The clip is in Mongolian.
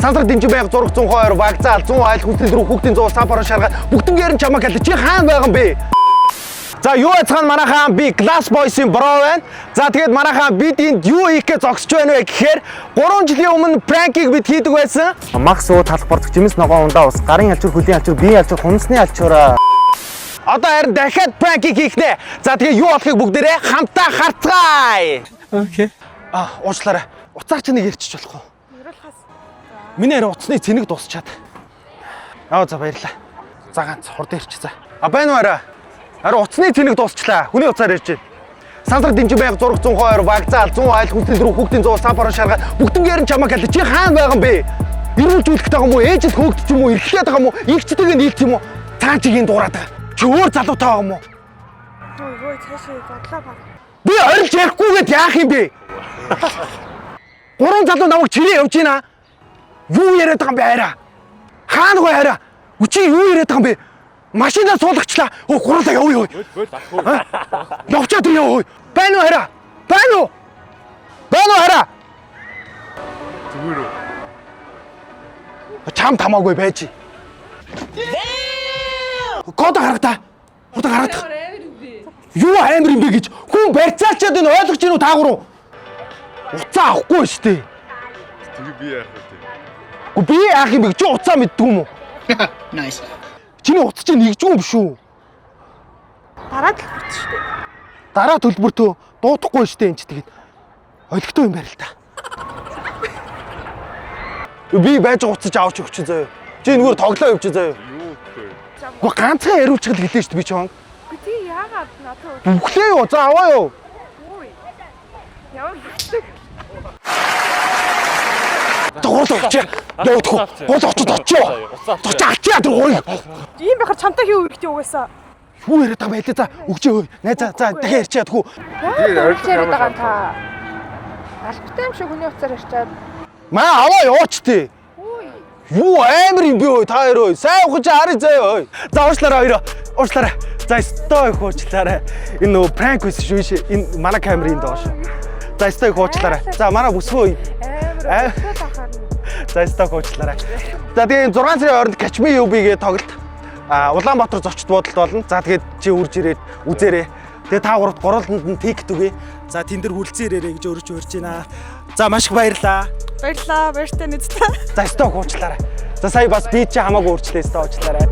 Сансар дэнжин байга 602 вокзал 100 айл хүнсний дөрөв хүүхдийн 100 сапаро шарга бүгднгээр нь чамайг хэл чи хаана байгаа юм бэ? За юу яцхан манайхаа би Glass Boys-ийн бро байна. За тэгээд манайхаа бид энд юу хийх гэж зогсож байна вэ гэхээр 3 жилийн өмнө пранкийг бид хийдэг байсан. Макс уу талах борцох жимс ногоон ундаа ус гарын алчуур хөлийн алчуур биеийн алчуур хумсны алчуураа. Одоо харин дахиад пранкийг хийх нэ. За тэгээ юу болохыг бүгдээрээ хамтаа харцгаая. Окей. А уучлаарай. Уцаар чи нэг ярьчих болох уу? Миний арай утасны цэнэг дуусчаад. Аа за баярлаа. За ганц хурд ирч за. А байна уу арай? Арай утасны цэнэг дуусчлаа. Хүний утсаар ирж байна. Сансар дэнжин байга 602 вокзал 100 айл хүнсний дөрөв хүүхдийн 100 сапаро шарга бүгднгээр нь чамайг хэл чи хаана байгаа юм бэ? Эрүүл зүйлхтэй байгаа юм уу? Ээжэд хөөгдөж юм уу? Эрхлээд байгаа юм уу? Игчтэйгээ нийлж юм уу? Цаан чигийн дуурайд байгаа. Чи өөр залуутай байгаа юм уу? Ой, цаашаа задлаа баг. Би орилж ярихгүйгээд яах юм бэ? Гурван залуу намайг чирээ явж гинэ. Юу яриад байгаа юм бэ хайраа? Хаана гоо хайраа? Үчи юу яриад байгаа юм бэ? Машинаа суулгачлаа. Өө гурлаа явъя ёо. Явчаад ирээ ёо. Байна уу хайраа? Байна уу? Байна уу хайраа? Зүгээр үү? Чам тамаагүй байж. Код харагдаа. Хурдан харагдах. Юу амар юм бэ гэж хүн барьцаалчаад энэ ойлгож гинүү та гурав. Уцаа авахгүй шүү дээ. Тэгээ би яах вэ? Үгүй би яах юм бэ? Чи уцаа мэддэг юм уу? Nice. Чиний утас чинь нэгжгүй юм шүү. Дараа төлбөрт шүү дээ. Дараа төлбөртөө дуудахгүй шүү дээ энэ ч тэгээд олигтой юм байна л та. Би байж байгаа утас авч өгч заяа. Чи энэгээр тоглоо явчих заяа. Юу гэхгүй. Үгүй ганцхан яриулчихл гэлээ шүү дээ би чон. Үгүй тий яагаад надад Бүхлээ юу? За аваа юу? ой. Ямар гэрчлэг. За гурлаа очие. Явах уу? Гурлаа очиж очие. Очиж алчаа тэр гурыг. Ийм байхаар чамтай хий үерхтэй угаасаа. Юу яриад байгаа байлээ за өгч өө. Най за за дахиад ярьчих ядгүй. Тэгээ Орилж яриад байгаа юм та. Албатай юм шиг хүний утсаар ярьчаад. Маа аваа яваач тий. Юу амар юм бэ ой та хоёр ой. Сайн ухаж харъя заяа ой. За уучлаарай хоёроо. Уучлаарай. За өстой их уучлаарай. Энэ нөгөө пранк байсан шүү шээ. Энэ манай камерын доош. За өстой их уучлаарай. За манай бүсгүй ой. Амар өсөд ахаар нь. За өстой их уучлаарай. За тэгээ энэ 6 сарын оронд Catch Me UB гээ тоглолт. А Улаанбаатар зочд буудалд болно. За тэгээд чи үрж ирээд үзээрэй. Тэгээ та гуравт гурвалданд нь тикет өгье. За тэн дээр хүрэлцэн ирээрэй гэж өөрөж урьж байна. За маш их баярлаа. Баярлаа, баяртай нэгтэй. За өстой их уучлаарай. За сая бас би чи хамаагүй өөрчлөө өстой уучлаарай.